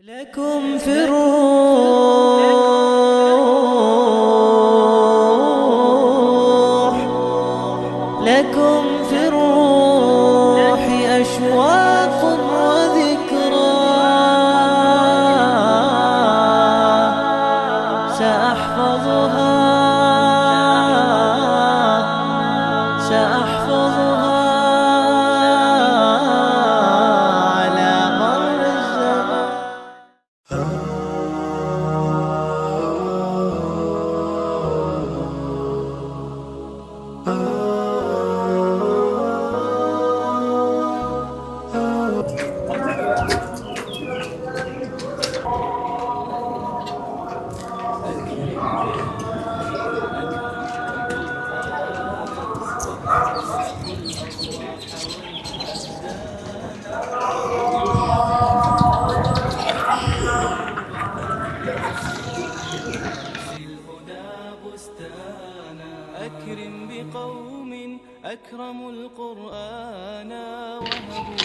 لكم في الروح، لكم في الروح أشواق وذكرى. سأحفظها، سأحفظها على مر الزمان. أكرم بقوم أكرموا القرآن وهبوا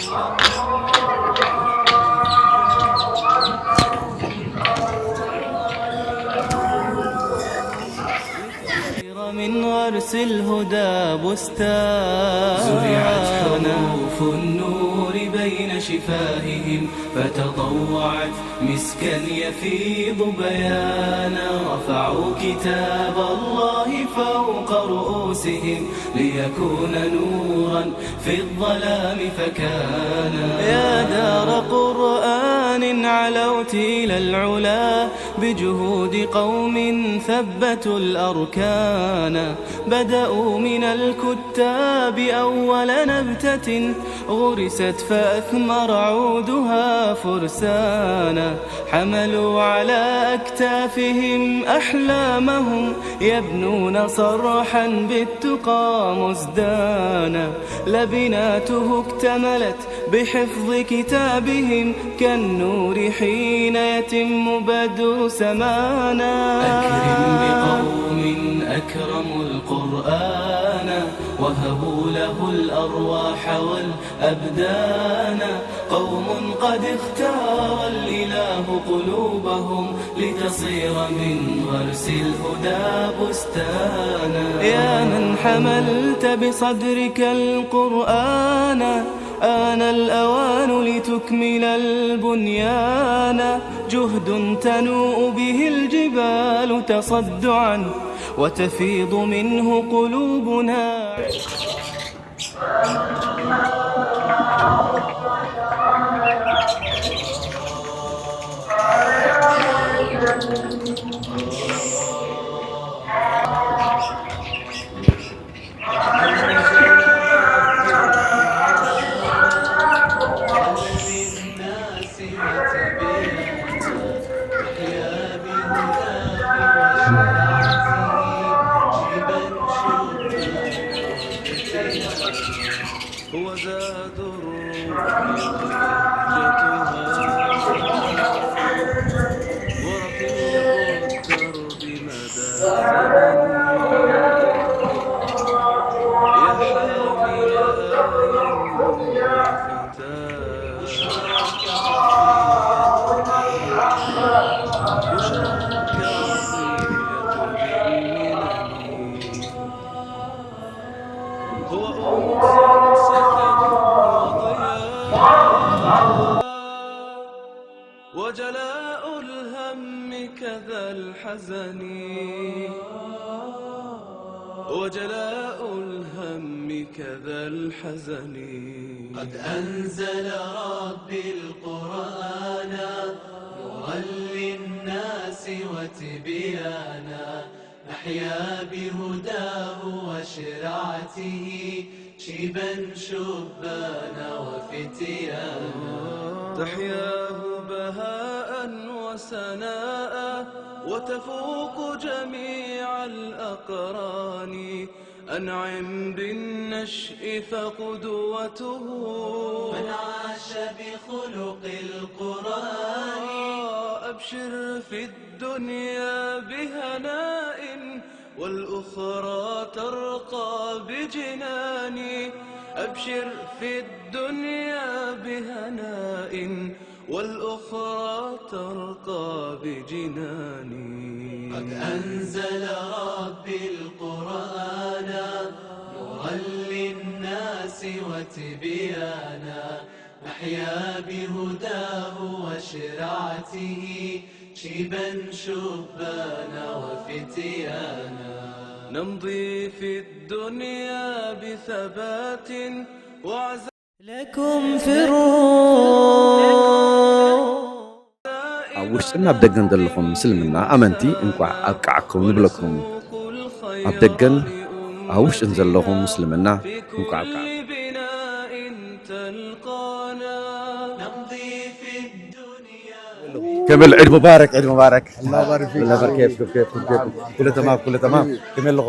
له من غرس الهدى بستانا. زرعت حروف النور بين شفاههم، فتطوعت مسكا يفيض بيانا. رفعوا كتاب الله فوق رؤوسهم، ليكون نورا في الظلام فكانا. يا دار قرآن علوت إلى العلا، بجهود قوم ثبتوا الأركان. بدأوا من الكتاب أول نبتة غرست فأثمر عودها فرسانا. حملوا على أكتافهم أحلامهم، يبنون صرحا بالتقى مزدانا. لبناته اكتملت بحفظ كتابهم، كالنور حين يتم بدر سمانا. أكرم بقوم أكرموا القرآن، وهبوا له الأرواح والأبدان. قوم قد اختار الإله قلوبهم، لتصير من غرس الهدى بستانا. يا من حملت بصدرك القرآن، آن الأوان لتكمل البنيان. جهد تنوء به الجبال تصدعا، وتفيض منه قلوبنا. هو زاد الروح وبهجتها، ورفيق الدرب مدى الزمن. يا حامل آي النور فتاة، بشراك عطية بالمنن. هو أنس سكن وضياء، وجلاء الهم كذا الحزن، وجلاء الهم كذا الحزن. قد أنزل ربي القرآن نورا للناس وتبيانا، نحيا بهداه وشرعته شيبا شبانا وفتيانا. تحياه بهاء وسناء وتفوق جميع الأقران. أنعم بالنشء فقدوته من عاش بخلق القرآن. أبشر في الدنيا بهناء، والأخرى ترقى بجنان. أبشر في الدنيا بهناء، والأخرى ترقى بجناني. قد أنزل ربي القرآن نورا للناس وتبيانا. نحيا بهداه وشرعته شيبا شبانا وفتيانا. نمضي في الدنيا بثبات وعزم. لكم في الروح. ኣብ ውሽጥን ኣብ ደገን ዘለኹም ምስልምና ኣመንቲ እንቋዕ ኣብቅዓኩም ንብለኩም። ኣብ ደገን ኣብ ውሽጥን ዘለኹም ምስልምና እንቋዕ ኣብቅዓኩም። كمال، عيد مبارك، عيد مبارك. الله يبارك فيك. الله يبارك، كيفكم، كيفكم، كيفكم؟ كله تمام، كله تمام. كمال له،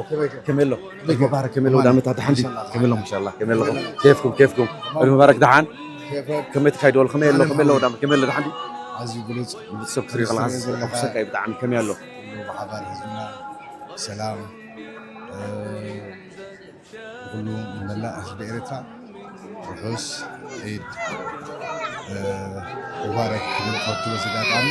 كمال له. عيد مبارك، كمال له. ودعمتها تحدي. إن شاء الله. كمال له، إن شاء الله. كمال له. كيفكم، كيفكم؟ عيد مبارك دعان. كمال له، كمال له، كمال له، ودعم-، كمال له تحدي. عزيز بلوز. بتصب سري خلاص. بلوز. أخسك أي بدعم، كمال له. بحضر هزمنا. سلام. أه، ንኹሉ ንመላእ ህዝቢ ኤርትራ ርሑስ ዒድ፣ እ፣ ሙባረክ ክብል እፈቱ በዚ ኣጋጣሚ።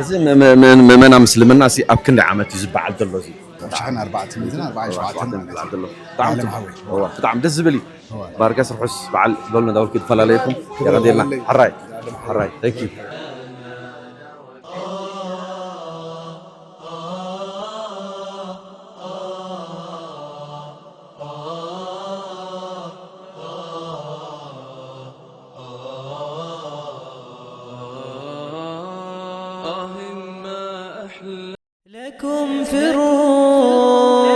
እዚ መ-፣ መ-፣ መ-፣ ምእመና ምስልምና ሲ ኣብ ክንደይ ዓመት እዩ ዝበዓል ዘሎ እዚ? ኣብ ሽሕን ኣርባዕተ ሚእትን ኣርባዓን ሸውዓተን ማለት እዩ። ዝበዓል ዘሎ። ብጣዕሚ ዓለም ጽቡቕ። ሃወይ። እዋ፣ ብጣዕሚ ደስ ዝብል እዩ። እዋ። ባርጋስ ርሑስ በዓል በሉ፣ እንዳበልኩ ይፈላለየኩም። ክብረት የቐንየልና። ይሃበለይ። ሕራይ። ሕራይ። Thank you. لكم في الروح.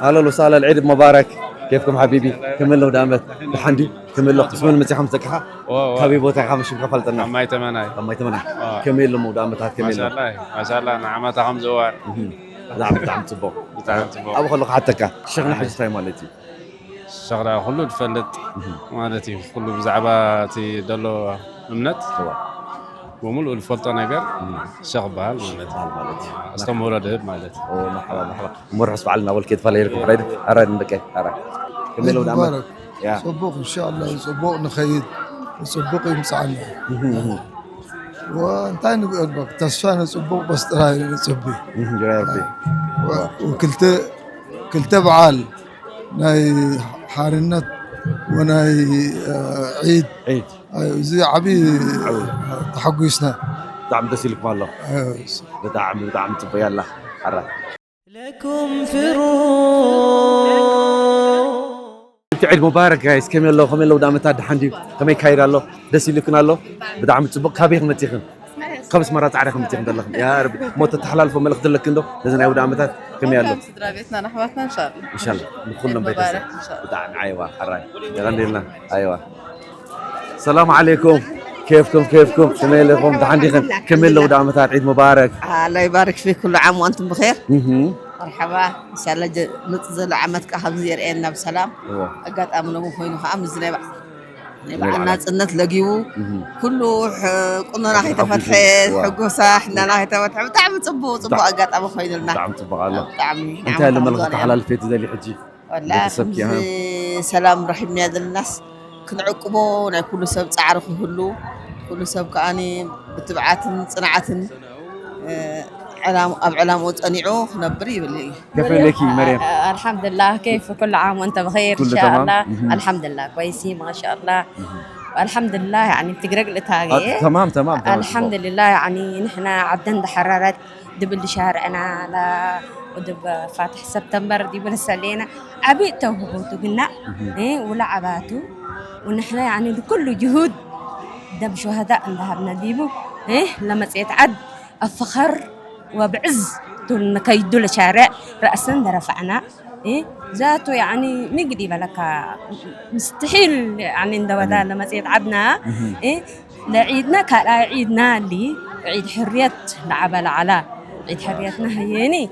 أهلا وسهلا، العيد مبارك. كيفكم حبيبي؟ كمل له دامت. الحمد. كمل له. اسمه المسيح مزكحة. واو، واو. كابي بوتا خامش مكفلتنا. أماي تمناي. أماي تمناي. آه. كمل له مدامت، هات كمل له. ما شاء الله، ما شاء الله، نعمة خمس زوار. مهم. بتعمل، بتعمل تصبغ. بتعمل تصبغ. أبو خلق حتى كا. شغلنا آه. حاجة تاي مالتي. ሸኽላ ኩሉ ዝፈልጥ እህ። ማለት እዩ። ኩሉ ብዛዕባ እቲ ዘሎ እምነት እዋ። ብምሉእ ዝፈልጦ ነገር እህ። ሸኽ በሃል ማለት እዩ። በሃል ማለት እዩ። ኣስተምህሮ ድህብ ማለት እዩ። ኦ፣ መርሓባ፣ መርሓባ። እሞ ርሑስ በዓል እናበልኩ የተፈላለየ ልኩም ሕራይ ድ-፣ ሕራይ ድንበቀ፣ ሕራይ። ከመይ ዒድ ኣለዉ ደኣመት? ሙባረክ። ያ። ጽቡቕ፣ እንሻኣላ፣ ጽቡቕ ንኸይድ፣ ጽቡቕ ይምጽኣና። እህ፣ እህ። ወእንታይ ንግበር በቃ፣ ተስፋ ንጽቡቕ በስ ጥራይ ንጽቢ። እህ፣ ጅራ ረቢ። ወ-፣ ወክልተ፣ ክልተ በዓል ናይ ሓርነት ወናይ፣ እ፣ ዒድ። ዒድ። ኣይ፣ እዚ ዓቢ ዓቢ። ተሓጒስና። ብጣዕሚ ደስ ኢልኩም ኣሎ። ኣይ፣ ብጣዕሚ፣ ብጣዕሚ ጽቡቅ። ያላ፣ ሓራ። لكم في الروح. እቲ ዒድ ሙባረክ ጋይስ፣ ከመይ ኣሎ? ከመይ ኣሎ? ውዳመታት ደሓን ድዩ? ከመይ ይካየድ ኣሎ? ደስ ኢልክን ኣሎ? ብጣዕሚ ጽቡቅ። ካበይ መጺኽን? ካብ ኣስመራ ጻዕዳ ከም ትኽን ዘለኽን። ያ ረቢ፣ ሞ ተተሓላልፎ መልእኽቲ ኣለክን ዶ? ነዚ ናይ ውዳመታት ከመይ ኣሎ? ከም ስድራ ቤትና ንኣሕዋትና፣ እንሻላ። እንሻላ፣ ንኹሎም ቤተሰብ። ሙባረክ፣ እንሻላ። ብጣዕሚ፣ ኣይዋ፣ ሓራይ። የቐንየልና፣ ኣይዋ። ሰላም ዓለይኩም። ኬፍኩም፣ ኬፍኩም? ከመይ ኣለኹም? ደሓን ዲኽን? ከመይ ኣሎ ውዳመታት? ዒድ ሙባረክ። الله يبارك فيك، ኩሉ ዓም ወኣንቱም ብኸይር። እህ። መርሓባ፣ እንሻላ ጀ-፣ መጽእ ዘሎ ዓመት ከኣ ከምዚ የርእየና ብሰላም። እዋ። ኣጋጣሚ ሎሚ ኮይኑ ከኣ ምስዚ ናይ በዓ-፣ ናይ በዓል ናጽነት ለጊቡ፣ እህ። ኩሉ ሕ-፣ ቁኖና ከይተፈትሐ፣ ሕጉሳ፣ ሕናና ከይተፈትሐ፣ ብጣዕሚ ጽቡቕ፣ ጽቡቕ ኣጋጣሚ ኮይኑልና። ብጣዕሚ ጽቡቕ ኣሎ። ብጣዕሚ። እንታይ ኣሎ መልእኽቲ ተሓላልፊ እቲ ዘሊ ሕጂ? ወላ ቤተሰብ ከምዚ ኪያ? ሰላም ረኺብናዮ ዘለናስ ክንዕቅቦ ናይ ኩሉ ሰብ ጻዕሪ ክህሉ፣ ኩሉ ሰብ ከኣኒ ብትብዓትን ጽንዓትን፣ እ፣ ዕላም-፣ ኣብ ዕላምኡ ጸኒዑ ክነብር ይብል እዩ። كيف لك مريم؟ الحمد لله، كيف كل عام وأنت بخير؟ إن شاء الله. الحمد لله، كويسين ما شاء الله. الحمد لله، يعني، بتقرق لتاقي. آه، تمام، تمام، تمام. الحمد لله، يعني، نحن عدن تحررت دبل شارعنا لا ودب فاتح سبتمبر دي بل سلينا عبي توهبوتو قلنا. إيه، ولا عباتو. ونحن، يعني، لكل جهود دم شهداء عندها بنديبو. إيه، لما تسيت عد أفخر وبعز تون كيدو لشارع رأسا درفعنا. إيه، ذاته يعني نقدي بلكا مستحيل يعني اندودا لما تسيت عدنا. إيه، لعيدنا كلا عيدنا اللي عيد حرية لعبة العلا. عيد حريتنا هيني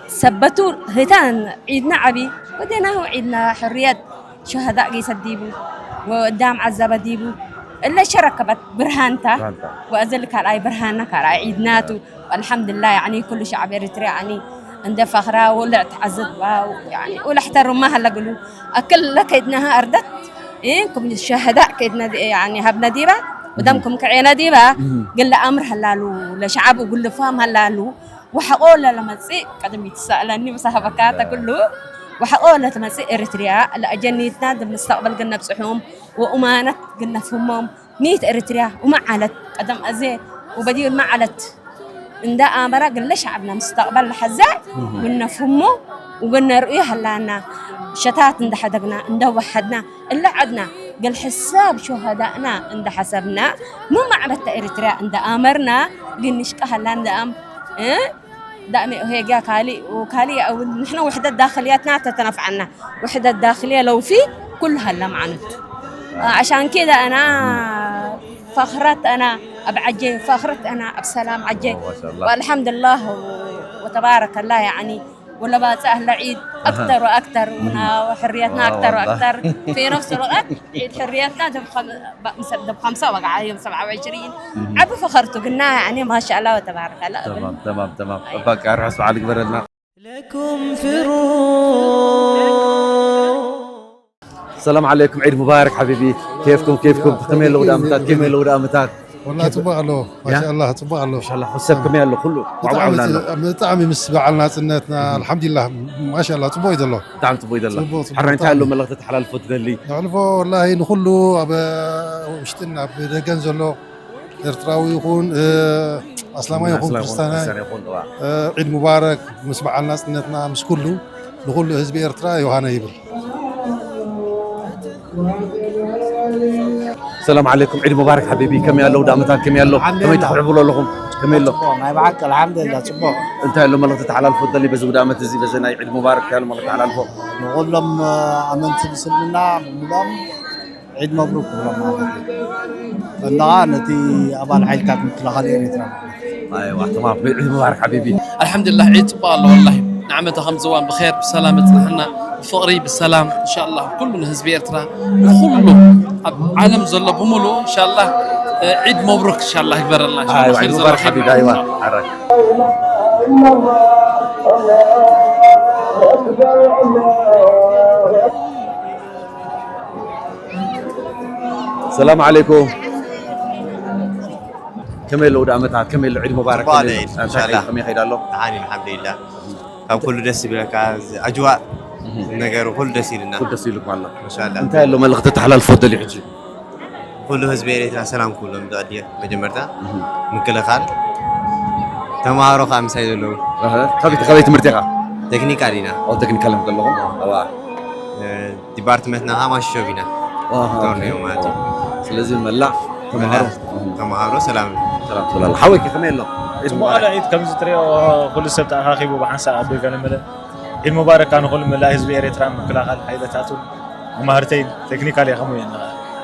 سبتو هيتان عيدنا عبي ودينا هو عيدنا حرية شهداء قيس الديبو وقدام عزب الديبو. إلا شركبت برهانتا. برهانتا. وأزل كالاي برهانا كالاي عيدناتو. الحمد لله، يعني، كل شعب إريتريا، يعني، عند فخرة ولا تعزت با، يعني، ولا احترم ما هلا قلو. أكل لك إدناها أردت. إيه، كم شهداء كيدنا دي، يعني، هبنا ديبا، ودم كم كعينا ديبا، قل أمر هلالو، لشعب وقل فهم هلالو، وحقول لما تسي، قدم يتسألني بصاحبكاتا كله، وحقول لما تسي إريتريا، لأجنيتنا دم مستقبل قلنا بصحوم، وأمانة قلنا فهمهم، نيت إريتريا، وما علت، قدم أزي، وبديل ما علت. እንዳ ኣመራ ግለ ሸዓብና ምስተቕበል ንሓዛ፣ እህ። ግነፍህሞ፣ ግነርእዮ ሃላና፣ ሸታት እንዳሓደግና፣ እንዳወሓድና፣ እለ ዓድና፣ ግል ሕሳብ ሸሃዳእና እንዳሓሰብና፣ መማዕበታ ኤርትርያ እንዳኣመርና፣ ግን ንሽቃ ሃላን ዳኣም፣ እ? ዳእሜ ኦሄግያ ካሊ፣ ወካሊ፣ ኣው ንሕና ውሕደት ዳኽልያትና ተተነፍዓና። ውሕደት ዳኽልያ ለውፊ ኩሉ ሃላ መዓኑት። ዓሻን ኬዳ ኣና ፈኽረት ኣና ኣብ ዓጀ ፈኽረት ኣና ኣብ ሰላም ዓጀ። ማሻኣላህ። ወአልሐምዱሊላህ ወተባረከላህ ያኒ ወለባጽ ኣህለ ዒድ ኣክተር ወኣክተር እና ሕርየትና ኣክተር ወኣክተር ፊ ነፍስ ልውቀት ዒድ ሕርየትና ደብ ኸም-፣ ደብ ኸምሳ ወግዓ ዮም ሰብዓ ወዕሽሪን ዓቢ ፈኸርቱ ግና ያኒ ማሻኣላህ ወተባረከላህ እብል። ተማም ተማም ተማም። እባ ቃርሐስ በዓል ይግበረልና። لكم في الروح. السلام عليكم، عيد مبارك حبيبي. كيفكم، كيفكم؟ كم يلو دامتات، كم يلو دامتات؟ والله تبع له، ما شاء الله، تبع له. ما شاء الله، حسب كم يلو كله. ብጣዕሚ ምስ በዓል ናጽነትና፣ الحمد لله، ما شاء الله، ጽቡቕ እዩ ዘሎ። ብጣዕሚ ጽቡቕ እዩ ዘሎ። ጽቡቕ፣ ጽቡቕ፣ ሕራይ እንታይ ኣሎ ብጣዕሚ። መልእኽቲ ተሓላልፎ ትደሊ? ነሕልፎ ወላሂ ንኹሉ ኣብ ውሽጥን ኣብ ደገን ዘሎ ኤርትራዊ ይኹን፣ እ፣ ኣስላማይ ይኹን ኣስላማይ ይኹን ክርስትያናይ፣ ክርስትያን ይኹን፣ እዋ። እ፣ ዒድ ሙባረክ ምስ በዓል ናጽነትና ምስ ኩሉ ንኹሉ ህዝቢ ኤርትራ ዮሃና ይብል። ሰላም ዓለይኩም፣ ዒድ ሙባረክ ሓቢቢ። ከመይ ኣለዉ ዳመታት፣ ከመይ ኣሎ? ከመይ ተሕብሉ ኣለኹም? ከመይ ኣሎ? ጽቡቕ፣ ናይ ብሓቂ ኣልሓምዱሊላህ፣ ጽቡቕ። እንታይ ኣሎ መልእኽቲ ተሓላልፎ ትደሊ በዚ ውዳመት እዚ፣ በዚ ናይ ዒድ ሙባረክ እንታይ ኣሎ መልእኽቲ ተሓላልፎ? ንኹሎም፣ እ፣ ኣመንቲ ምስልምና ብምሎም ዒድ መብሩክ ክብሎም ማለት እዩ። እና ነቲ ኣባል ሓይልታት ምክልኻል ኤርትራ ማለት እዩ። ኣይዋ፣ ተማም። ዒድ ሙባረክ ሓቢቢ። ኣልሓምዱሊላህ፣ ዒድ ጽቡቕ ኣሎ ወላሂ። ንዓመታ ከምዚ እዋን ብኸይር ብሰላም የጽንሓና። ብፍቕሪ ብሰላም፣ ኢንሻላህ፣ ኩሉ ንህዝቢ ኤርትራ፣ ንኹሉ ኣብ ዓለም ዘሎ ብምሉእ፣ ኢንሻላህ፣ ዒድ መብሩክ፣ ኢንሻላህ፣ ይግበረልና፣ ኢንሻላህ። ኣይዋ፣ ዒድ ኸይር ሙባረክ ዘበርኸልና። ሓቢቢ፣ ኣይዋ። ሓራይ። ሰላም ዓለይኩም። ከመይ ኣለዉ ዳመታት? ከመይ ኣሎ ዒድ ሙባረክ? ጽቡቕ ኣሎ ከመይ ኣሎ? ዒድ፣ ኣንታ ኢንሻላህ። ከመይ ይኸይድ ኣሎ? ደሓን እዩ፣ ኣልሓምዱሊላህ። ካብ ኩሉ ደስ ይብለካ፣ እዚ ኣጅዋእ እህ። ነገሩ ኩሉ ደስ ኢሉና። ኩሉ ደስ ኢሉኩም ኣሎ። ኢንሻላህ። እንታይ ኣሎ መልእኽቲ ተሓላልፎ ደልዩ ሕጂ? ኩሉ ህዝቢ ኤርትራ ሰላም ክብሎም ዝቐድየ መጀመርታ እህ። ምክልኻል ተማሃሮ ከዓ ምሳይ ዘለዉ። ኣህ፣ ካበይ፣ ካበይ ትምህርቲ ኢኻ? ቴክኒካል ኢና። ኦ፣ ቴክኒካል ዘለኹም? ኣዋ። እ፣ ዲፓርትመንትና ከዓ ማሾብ ኢና። ኣሃ፣ ዶርም ኦኬ። እዮም ማለት እዩ። ስለዚ መላእ ተምሃሮ። መላእ ተምሃሮ ሰላም። ሰላም ትብል ኣላ። ሓወይ ከ ከመይ ኣሎ? ዒድ ጽቡቕ ኣሎ። ሙባረክ። ዒድ ከምዚ ትሪኦ ኩሉ ሰብ ተኣኻኺቡ ብሓንሳእ ኣብ ገለ መለ። ዒድ ሙባረክ ከኣ ንኹሉ መላእ ህዝቢ ኤርትራ፣ ምክልኻል ሓይልታቱን መማህርተይን ቴክኒካል እየ ከምኡ እየ።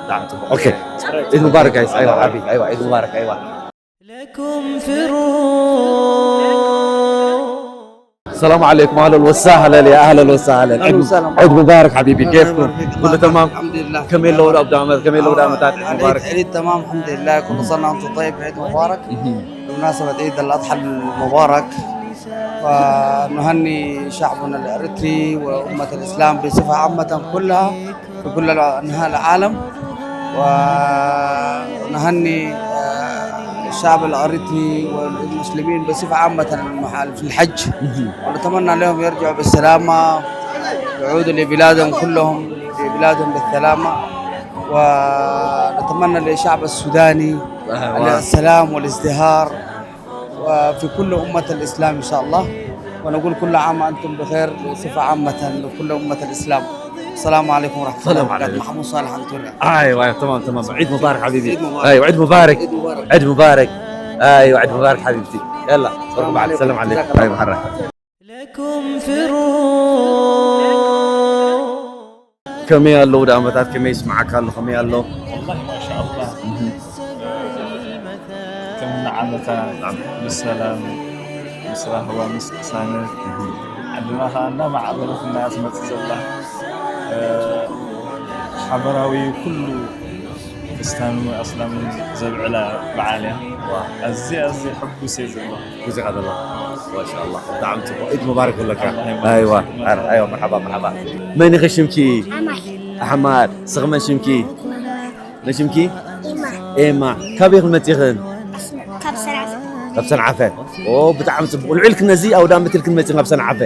ብጣዕሚ ጽቡቕ። ኦኬ። ጽቡቕ። ዒድ ሙባረክ ጋይስ። ኣይዋ፣ ሓቢ፣ ኣይዋ፣ ዒድ ሙባረክ፣ ኣይዋ። لكم في الروح. السلام عليكم، أهلًا وسهلًا، يا أهلًا وسهلًا. أهلًا عيد، وسهلًا. عيد مبارك حبيبي، الله كيفكم؟ يبارك فيك. كله الله تمام؟ يبارك. الحمد لله. كم يلو أبدا عمل، كم يلو آه، دعمة عيد عيد، مبارك؟ عيد تمام، الحمد لله. كل سنة وأنتم طيب، عيد مبارك. بمناسبة عيد الأضحى المبارك، ونهني شعبنا الإريتري وأمة الإسلام بصفة عامة كلها. في كل أنحاء العالم، ونهني، آه، الشعب الأريتري والمسلمين بصفة عامة المحال في الحج، ونتمنى لهم يرجعوا بالسلامة، يعودوا لبلادهم كلهم، لبلادهم بالسلامة، ونتمنى للشعب السوداني السلام والازدهار. وفي كل أمة الإسلام إن شاء الله. ونقول كل عام وأنتم بخير بصفة عامة لكل أمة الإسلام. السلام عليكم ورحمة الله وبركاته. السلام عليكم. محمود صالح أنتوريا. أيوة، أيوة، تمام، تمام. عيد مبارك حبيبي. عيد مبارك. أيوة، عيد مبارك. عيد مبارك. أيوة، عيد مبارك حبيبتي. يلا، روح بعد. السلام عليكم. جزاك الله. أيوة، حرك. لكم في الروح. ከመይ ኣለዉ ደኣመታት፣ ከመይ ይስምዓካ ኣሎ፣ ከመይ ኣሎ? ወላሂ ማሻኣላህ። እህ። ከም ንዓመታ ብሰላም፣ ምስ ራህዋ፣ ምስ ቅሳነት፣ ዓድና ኸኣ እናማዕበለት እናያ ትመጽእ ዘላ፣ እ፣ ሓበራዊ ኩሉ ክርስትያንን ኣስላምን ዘብዕላ በዓል እያ። ዋው። ኣዝየ፣ ኣዝየ ሕጉስ እየ ዘለኹ። ሕጉስ ኢኻ ዘለኻ። ማሻኣላህ። ብጣዕሚ ጽቡቕ። ዒድ ሙባረክ ይብለካ። ኣላህ ይባርክ። ኣይዋ፣ ኣር-፣ ኣይዋ፣ መርሓባ፣ መርሓባ። መን ኢኺ ሽምኪ? ኣማል። ሓማር፣ ስኺ መን ሽምኪ? መን ሽምኪ? ኤማ። ኤማ። ካበይ ኢኽን መጺኽን? ካብ ሰንዓፈ። ካብ ሰንዓፈ። ኦ፣ ብጣዕሚ ጽቡቕ። ውዕል ክነዚ ኣውደ ዓመት ኢልክን መጺኽን ካብ ሰንዓፈ።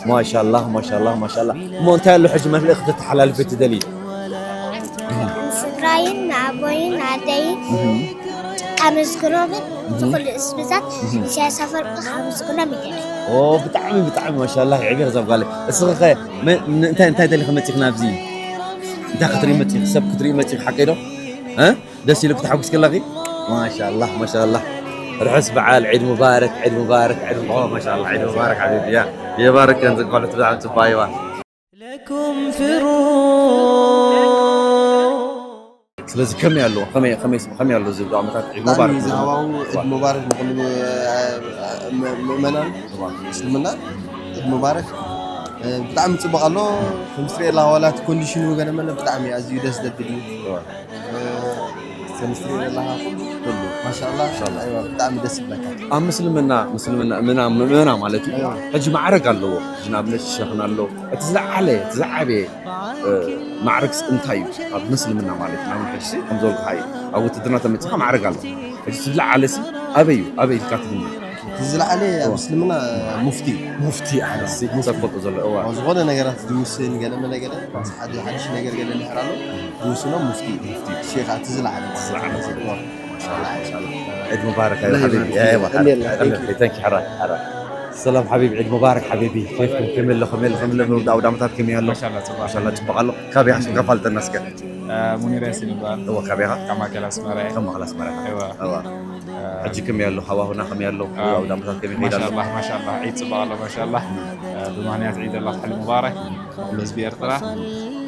ማሻላህ፣ ማሻላህ፣ ማሻላህ። እሞ እንታይ ኣሎ ሕጂ መልእኽቲ ተተሓላልፊ ትደልዪ? ንስድራይን ንኣቦይን ንኣደይን ኣመስግኖምን ዝኹሉ ህዝብታት ኢሳያስ ኣፈወርቂ ከመስግኖም ይደሊ። ኦ፣ ብጣዕሚ፣ ብጣዕሚ ማሻላህ፣ የዕቢኽ እዛ ጓለይ። እስኺ ኸ መ-፣ ን-፣ እንታይ፣ እንታይ ደሊኺ መጺኽና ኣብዚ? እንታይ ክትርኢ መጺኺ? ሰብ ክትርኢ መጺኺ፣ ሓቀይ ዶ? እ? ደስ ኢሉኪ ተሓጒስኪ ኣለኺ? ማሻላህ፣ ማሻላህ። ርሑስ በዓል፣ ዒድ ሙባረክ፣ ዒድ ሙባረክ፣ ዒድ፣ ኦ፣ ማሻላህ፣ ዒድ ሙባረክ ሓቢቢ። ያ፣ የባርክ፣ ከምዚ ቆልዑት ብጣዕሚ ጽቡቕ፣ ኣይዋ። ስለዚ ከመይ ኣሎ? ከመይ፣ ከመይ፣ ከመይ ኣሎ እዚ ዓመታት ዒድ ብጣዕሚ ሙባረክ? እዚ ሃዋሁ ዒድ ሙባረክ ንኹሉ፣ እ፣ ም-፣ ምእመናን እዋ። እስልምና ዒድ ሙባረክ። እ፣ ብጣዕሚ ጽቡቕ ኣሎ። ከም ትሪኦ ኣለኻ ዋላ እቲ ኮንዲሽኑ ገለ መለ ብጣዕሚ ኣዝዩ ደስ ዘብል እዩ። እዋ። እ፣ ከም ትሪኦ ዘለኻ ኩሉ ኩሉ። ማሻኣላህ። ማሻኣላህ። ኣይዋ፣ ብጣዕሚ ደስ ይብለካ። ኣብ ምስልምና፣ ምስልምና፣ ምና-፣ ምእመና ማለት እዩ። እዋ። ሕጂ ማዕረግ ኣለዎ። ሕጂ ንኣብነት ሸኽና ኣሎ። እቲ ዝለዓለ፣ እቲ ዝዓበየ እ፣ ማዕረግስ እንታይ እዩ? ኣብ ምስልምና ማለት እዩ። ንኣብነት ሕጂ ከም ዝበልኩኻ እዩ። ኣብ ውትድርና ተመጺኻ ማዕረግ ኣሎ። ሕጂ እቲ ዝለዓለሲ ኣበይ እዩ? ኣበይ ኢልካ ትግምት? እቲ ዝለዓለ ኣብ እዋ። እስልምና ሙፍቲ እዩ። ሙፍቲ፣ ኣነሲ ሙፍቲ። ሰብ ፈልጦ ዘሎ፣ እዋ። ኣብ ዝኾነ ነገራት ዝውስን ገለ መለ ገለ፣ ሓደ ሓድሽ ነገር ገለ እንድሕር ኣሎ፣ ዝውስኖ ሙፍቲ እዩ። ሙፍቲ። ሼኽ እቲ ዝለዓለ ማለት እዩ። ዝለዓለ። እዋ። ማሻኣላህ፣ ማሻኣላህ። ዒድ ሙባረክ፣ ኣላ ሓቢቢ። ይባርክ። ኣየዋ፣ እንዴ፣ ሓራ-፣ thank you። Thank you፣ ሓራ፣ ሓራ። ሰላም ሓቢቢ፣ ዒድ ሙባረክ ሓቢቢ። ኬፍኩም? ከመይ ኣሎ፣ ከመይ ኣሎ፣ ከመይ ኣሎ፣ ኣውደ ዓመታት ከመይ ኣሎ? ማሻኣላህ፣ ጽቡቕ። ማሻኣላህ፣ ጽቡቕ ኣሎ። ካበይ ኢኻ? ሽምካ ኣፋልጠና እስከ። እ፣ ሙኒር ያሲን ይበሃል። እዎ፣ ካበይ ኢኻ? ካብ ማእከል ኣስመራ እየ። ካብ ማእከል ኣስመራ ኢኻ። እዎ። እዎ። እ፣ ሕጂ ከመይ ኣሎ? ሃዋሁና ከመይ ኣሎ? እ፣ ኣውደ ዓመታት ከመይ ይኸይድ ኣሎ? ማሻኣላህ፣ ማሻኣላህ። ዒድ ጽቡቕ ኣሎ፣ ማሻኣላህ። እ፣ ብምኽንያት ዒድ ኣል ኣድሓ ሙባረክ። ንኹሉ ህዝቢ ኤርትራ፣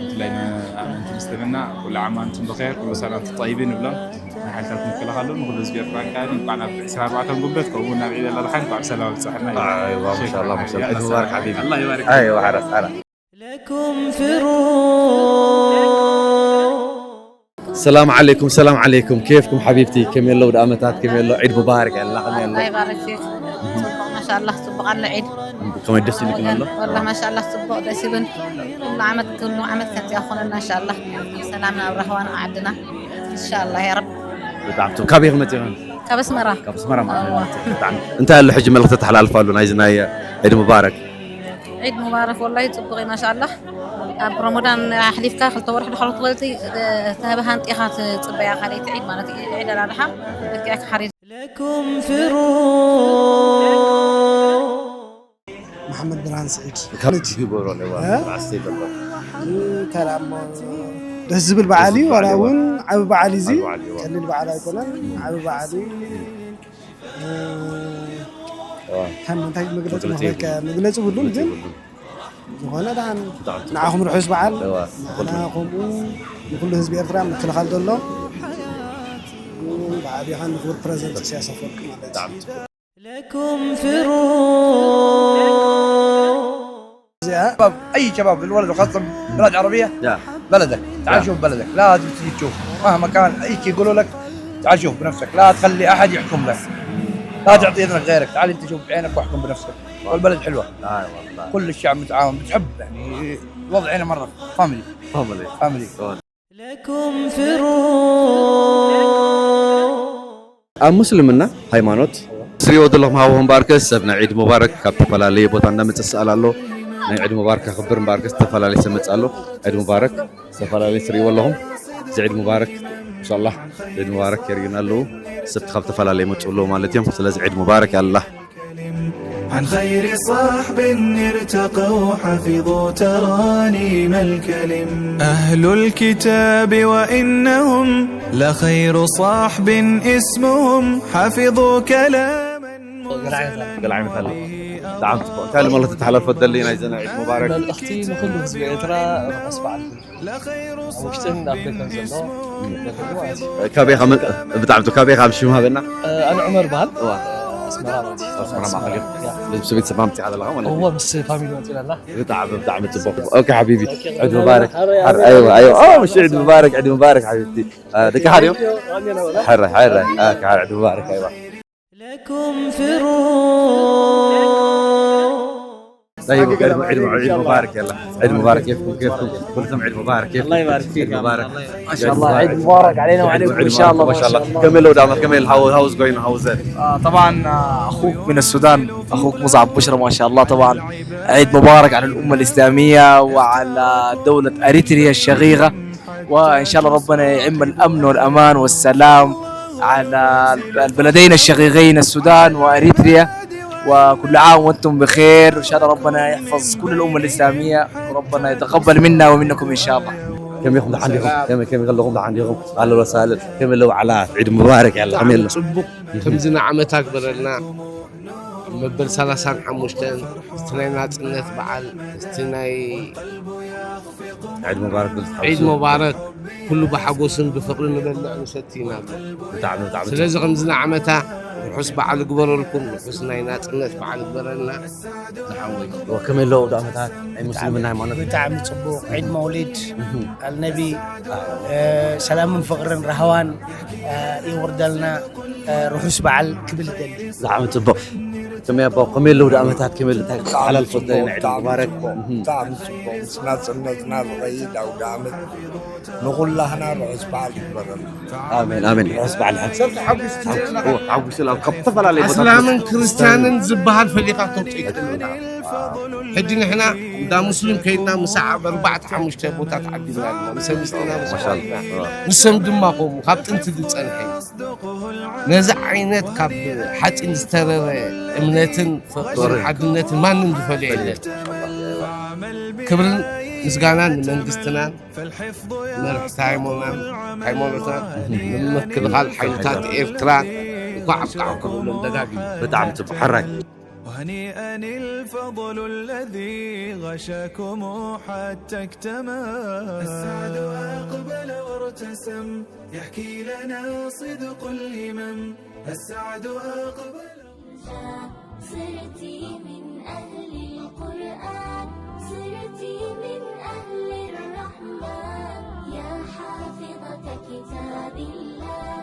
ብፍላይ ንኣመንቲ ምስልምና፣ ኩሉ ዓም ወኣንቱም ብኸይር፣ ኩሉ ሰና ወኣንቱም ጠይቢን ንብሎም። ንሓይልታት ምክልኻል፣ ንኹሉ ህዝቢ ኤርትራ ከኣ እንኳዕ ናብ ዕስራን ኣርባዕተን ጉንበት፣ ከምኡ እውን ናብ ዒድ ኣል ኣድሓ እንኳዕ ብሰላም ኣብጽሐና። ኣይዋ፣ ሼክ ማሻኣላህ፣ ማሻኣላህ። ዒድ ሙባረክ ሓቢቢ። ኣላህ ይባርክ። ኣይዋ፣ ሓራስ፣ ሓራስ። لكم في الروح. ሰላም ዓለይኩም፣ ሰላም ዓለይኩም። ኬፍኩም ሓቢብቲ? ከመይ ኣሎ? ወደ ዓመታት ከመይ ኣሎ? ዒድ ሙባረክ ያላ ከመይ ኣሎ? ኣላህ ይባርክ ፊክ። ጽቡቕ፣ ማሻኣላህ፣ ጽቡቕ ኣሎ ዒድ። ከመይ ደስ ይልክን ኣሎ? ወላሂ ማሻኣላህ፣ ጽቡቕ ደስ ይብል። ኩሉ ዓመት፣ ኩሉ ዓመት ከምዚኣ ክኾነልና፣ ኢንሻኣላህ። ሰላም ናብ ራህዋ፣ ናብ ዓድና፣ ኢንሻኣላህ፣ ያ ረብ። ብጣዕሚ ጽቡቕ። ካበይ ኢኺ መጺእኺ? ካብ ኣስመራ። ካብ ኣስመራ ማለት እዩ። ብጣዕሚ። እንታይ ኣሎ ሕጂ መልእኽቲ ተተሓላልፋሉ ናይዚ ናይ ዒድ ሙባረክ? ዒድ ሙባረክ፣ ወላሂ ጽቡቕ እዩ፣ ማሻኣላህ። ኣብ ረመዳን ኣሕሊፍካ ክልተ ወርሒ ድሕሪ ትወልዲ፣ እ፣ ተህበ ሃንጢኻ ትጽበያ ካልኣይቲ ዒድ ማለት እዩ። ዒድ ኣል ኣድሓ ልክዕ ክሓሪ። لكم في الروح. መሓመድ ብርሃን ስዒድ። ካብ ግበሮ ኣለዋ፣ እ? ራእሲ ይበሎ። እ፣ ካልእ እሞ ደስ ዝብል በዓል እዩ፣ ደስ ዝብል ዋላ በዓል እዩ። እውን ዓቢ በዓል እዩ እዚ። ዓቢ በዓል እዩ። ቀሊል በዓል ኣይኮነን፣ ዓቢ በዓል እዩ። እ፣ እዋ። ከም እንታይ መግለጺ መግለጺ መግለጺ መግለጺ የብሉን፣ መግለጺ ግን የብሉን። ዝኾነ ደሓን ብጣዕሚ ጽቡቕ። ንዓኹም ርሑስ በዓል። እዋ፣ ንዓና ንኹሉ። ከምኡ ንኹሉ ህዝቢ ኤርትራ ምክልኻል ዘሎ። ብዓቢኻ ንክቡር ፕረዚደንት ኢሳያስ ኣፈወርቂ ማለት እዩ። ብጣዕሚ ጽቡቕ። لكم في الروح. እዚኣ شباب، أي شباب في الولد وخاصة بلد عربية، يا. بلدك. تعال يا. شوف بلدك، لا تجي تشوف مهما كان أي شيء يقولوا لك. تعال شوف بنفسك، لا تخلي أحد يحكم لك، لا تعطي إذنك غيرك، تعال أنت شوف بعينك واحكم بنفسك. والبلد حلوة. آه والله. كل الشعب متعاون، بتحب يعني الوضع هنا مرة فاميلي. فاميلي. فاميلي. لكم في الروح. ኣብ ምስልምና ሃይማኖት ትሪእዎ ዘለኹም ሃዋሁ እምበኣርከስ ሰብ ናይ ዒድ ሙባረክ ካብ ተፈላለየ ቦታ እንዳመጸ ዝስኣል ኣሎ። ናይ ዒድ ሙባረክ ከኽብር እምበኣርከስ ዝተፈላለየ ሰብ መጽእ ኣሎ። ዒድ ሙባረክ ዝተፈላለየ ትሪእዎ ኣለኹም። እዚ ዒድ ሙባረክ ኢንሻላህ ዒድ ሙባረክ የርእዩና ኣለዉ። ሰብ ካብ ዝተፈላለየ መጽኡ ኣለዉ ማለት እዮም። ስለዚ ዒድ ሙባረክ ያላ። عن خير صحب ارتقوا حفظوا ترانيم الكلم. أهل الكتاب وإنهم لخير صحب اسمهم حفظوا كلاما مرسلا. ገለ ዓይነት ኣሎ። ብጣዕሚ ጽቡቕ። እንታይ መልእኽቲ ተሓላልፎ ትደሊ ናይዚ ናይ ዒድ ሙባረክ? መልእኽቲ ንኹሉ ህዝቢ ኤርትራ ርሑስ በዓል። ኣብ ውሽጥን ኣብ ደገን ዘሎ በተሉ ማለት እዩ። ካበይ ኢኻ መ-፣ ብጣዕሚ ጥሩ። ካበይ ኢኻ ሽም ሃበና? ኣነ ዑመር በሃል። እዋ። ኣስመራ ማለት እዩ። ኣስመራ ማእኸል እዩ። ያ። ስቤት ሰባ ምጽእ ኣለኻ ማለት እዩ። እዋ፣ ምስ ፋሚሊ መጺና ኣለና። ብጣዕሚ፣ ብጣዕሚ ጽቡቕ። ኦኬ ሓቢቢ። ዒድ ሙባረክ። ሓር-፣ ኣይዋ፣ ኣይዋ። ኦ፣ ምሽ ዒድ ሙባረክ፣ ዒድ ሙባረክ ሓቢብቲ። አ፣ ደቂ ሓደ እዮም? ሓረ፣ ሓረ። አ፣ ሓረ፣ ዒድ ሙባረክ፣ ኣይዋ። لكم في الروح. طيب، عيد، عيد، عيد مبارك، يلا. عيد مبارك، كيفكم، كيفكم؟ كلكم عيد مبارك، كيفكم؟ الله يبارك فيك عيد يا عم. مبارك. الله يبارك. ما شاء الله، عيد مبارك علينا وعليكم، إن شاء الله، ما شاء الله. ما شاء الله. كمل لو دعمت، كمل. How, how's going? How's it? آه، طبعا، آه، اخوك من السودان، اخوك مصعب بشرى، ما شاء الله. طبعا، عيد مبارك على الامه الاسلاميه وعلى دوله اريتريا الشقيقه، وان شاء الله ربنا يعم الامن والامان والسلام على البلدين الشقيقين السودان واريتريا، وكل عام وانتم بخير، وان شاء الله ربنا يحفظ كل الامه الاسلاميه، وربنا يتقبل منا ومنكم ان شاء الله. كم يوم دحان يوم؟ كم، كم يقول لهم دحان يوم؟ اهلا وسهلا. كمل لو على عيد مبارك، يلا، كمل. ፅቡቕ ከምዚ ንዓመታ ግበረልና። መበል ሰላሳን ሓሙሽተን እቲ ናይ ናፅነት በዓል፣ እቲ ናይ عيد مبارك. ዒድ ሙባረክ፣ ኩሉ ብሓጎስን ብፍቕሪ ንበልዕ ንሰቲ ኢና። ብጣዕሚ፣ ብጣዕሚ። ስለዚ ከምዚ ንዓመታ ርሑስ በዓል ግበረልኩም፣ ርሑስ ናይ ናፅነት በዓል ግበረልና። ዝሓወይ ከመይ ኣለዉ? ዳመታት ናይ ሙስሊምን ሃይማኖት። ብጣዕሚ ፅቡቕ ዒድ መውሊድ ኣልነቢ፣ ሰላምን ፍቕርን ራህዋን የውርደልና። ርሑስ በዓል ክብል ደሊ። ብጣዕሚ ፅቡቕ። ከመይ ኣባ፣ ከመይ ኣለዉ? ዳመታት ከመይ ኣለዉ? እንታይ ክተሓላልፎ ትደሊ? ናይ ዒድ ሙባረክ። ብጣዕሚ ፅቡቕ፣ ምስ ናፅነትና ዝኸይድ ኣውደ ዓመት ንኹላህና ርሑስ በዓል ይግበረልና። ኣሜን፣ ኣሜን። ርሑስ በዓል ሓቂ። ተሓጒስላ ካብ ዝተፈላለዩ ቦታታት ኣስላምን ክርስትያንን ዝበሃል ፈሊኻ ተውፅእ። ሕጂ ንሕና እንዳ ሙስሊም ከይድና ምሳዕ ኣብ ኣርባዕተ ሓሙሽተ ቦታ ተዓዲምና ኣለና። ምስ ኣንስትና ምስ ኣሕዋትና። ንሶም ድማ ከምኡ ካብ ጥንቲ ዝፀንሐ እዩ። ነዚ ዓይነት ካብ ሓፂን ዝተረረ እምነትን ፍቕርን ሓድነትን ማንም ዝፈልዮ የለን። ክብርን ምስጋናን ንመንግስትናን መርሕቲ ሃይማኖትናን ንምክልኻል ሓይልታት ኤርትራ እንኳዕ ኣብቃዕኩም እብሎም ደጋጊሙ። ብጣዕሚ ፅቡቅ። ሕራይ። وهنيئا الفضل الذي غشاكم حتى اكتمل. السعد أقبل وارتسم، يحكي لنا صدق الهمم. السعد أقبل. صرتي من أهل القرآن، صرتي من أهل الرحمن. يا حافظة كتاب الله،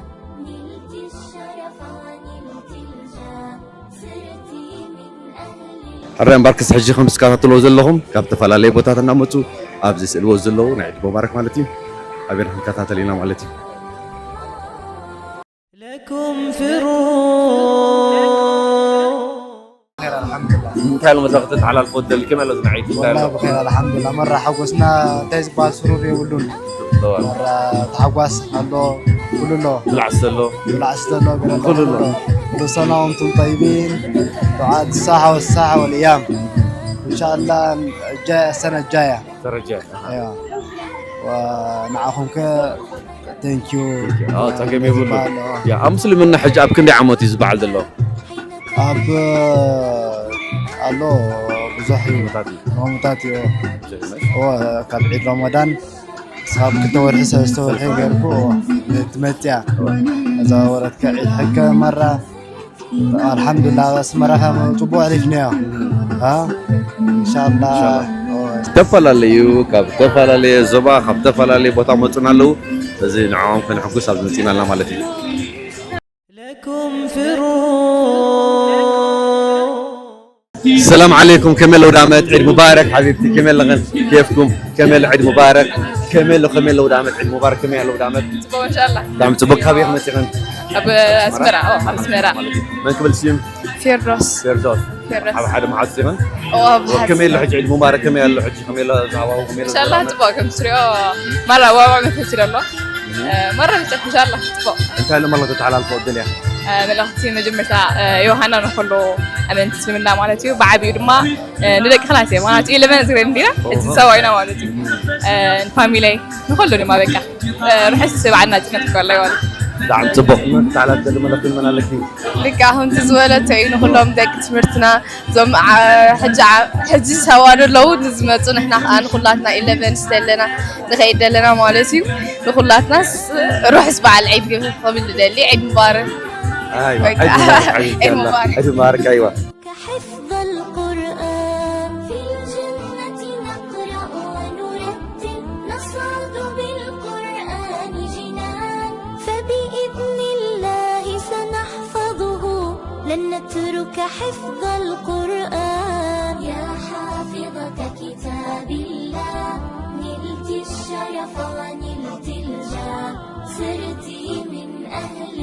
نلت الشرف ونلت الجاه. صرتي من أهل ሕራይ እምበኣርከስ ሕጂ ከም ትከታተልዎ ዘለኹም ካብ ዝተፈላለዩ ቦታታት እናመፁ ኣብዚ ስእልዎ ዘለዉ ናይ ዒድ ሙባረክ ማለት እዩ። ኣበና ክንከታተል ኢና ማለት እዩ። لكم فرون እንታይ ኢሉ መድረኽ ተተሓላልፎ ትደሊ? ከመይ ኣሎ ዝናዓይቲ? እንታይ ኣሎ? ብኸይር ኣልሓምዱላ። መራ ሓጎስና እንታይ ዝበሃል ስሩር የብሉን። መራ ተሓጓስ ኣሎ፣ ኩሉ ኣሎ። ብላዕስ ዘሎ። ብላዕስ ዘሎ፣ ገለ ኩሉ ኣሎ። ኩሉ ሰላም ኣንቱም ጠይቢን። ዱዓ ሳሓ ወሳሓ ወልእያም። እንሻላ ጃያ ሰነ ጃያ። ተረጃ። ንዓኹም ከ ቴንኪዩ። ጸገም የብሉ። ያ ኣብ ምስልምና ሕጂ ኣብ ክንደይ ዓመት እዩ ዝበዓል ዘሎ? ኣብ ኣሎ ብዙሕ እዩ። ሮሙታት እዩ። ካብ ዒድ ረመዳን ስኻብ ክልተ ወርሒ ሰለስተ ወርሒ ገርኩ ትመፅያ እዛ ወረትካ ዒድ ሕከ መራ ኣልሓምዱላ ኣስመራ ከም ፅቡቅ ኣሕሊፍናዮ። እንሻላ ዝተፈላለዩ ካብ ዝተፈላለየ ዞባ ካብ ዝተፈላለየ ቦታ መፁና ኣለዉ። እዚ ንዕኦም ከነሕጉስ ኣብ መፂና ኣለና ማለት እዩ። لكم فرون السلام عليكم، كمال ود عمد عيد مبارك حبيبتي، كمال لغن كيفكم؟ كمال عيد مبارك، كمال كمال ود عمد عيد مبارك، كمال ود عمد. ጽቡቕ እንሻላ። دعم تبوك حبيبي متغن. ኣብ ኣስመራ ኦ ኣስመራ። من قبل سيم؟ ፌርዶስ فردوس. ፌርዶስ። حب حدا معاد سيغن؟ ኦ ኣብ كمال حج عيد مبارك، كمال حج كمال زعوا كمال. እንሻላ ጽቡቕ ከም ትሪኦ ማራ ዋዋ መፈሲር ኣሎ። ማራ ብቻ እንሻላ ጽቡቕ። እንታይ ለመለኸት ተሓላልፎ ደልያ? መልእኽቲ መጀመርታ ዮሃና ንኩሉ ኣመንቲ እስልምና ማለት እዩ። ብዓቢኡ ድማ ንደቂ ክላስ እየ ማለት እዩ። ኢለቨን ዝግረ እንዲና እቲ ሰብኣይና ማለት እዩ። ንፋሚለይ ንኩሉ ድማ በቃ ርሑስ በዓል ናጽነት ክኮላ ይዋል። ብጣዕሚ ጽቡቕ። ተሓላልፎ ደሊ መልእኽቲ መን ኣለኪ? ልክዕ ከምቲ ዝበለቶ እዩ ንኩሎም ደቂ ትምህርትና እዞም ዓ- ሕጂ ዓ- ሕጂ ዝሰዋዱ ኣለዉ ንዝመፁ ንሕና ከዓ ንኩላትና ኢለቨን ዘለና ንኸይድ ዘለና ማለት እዩ። ንኩላትናስ ርሑስ በዓል ዒድ ክብል ንደሊ። ዒድ ሙባረክ። ኣይዋ በቃ። ዒድ ሙባረክ። ዒድ ሙባረክ። ዒድ ሙባረክ። ኣይዋ كحفظ القرآن في الجنة نقرأ ونرتل، نصعد بالقرآن جنان، فبإذن الله سنحفظه، لن نترك حفظ القرآن. يا حافظ رضاك كتاب الله، نلت الشرف ونلت الجاه، صرت من أهل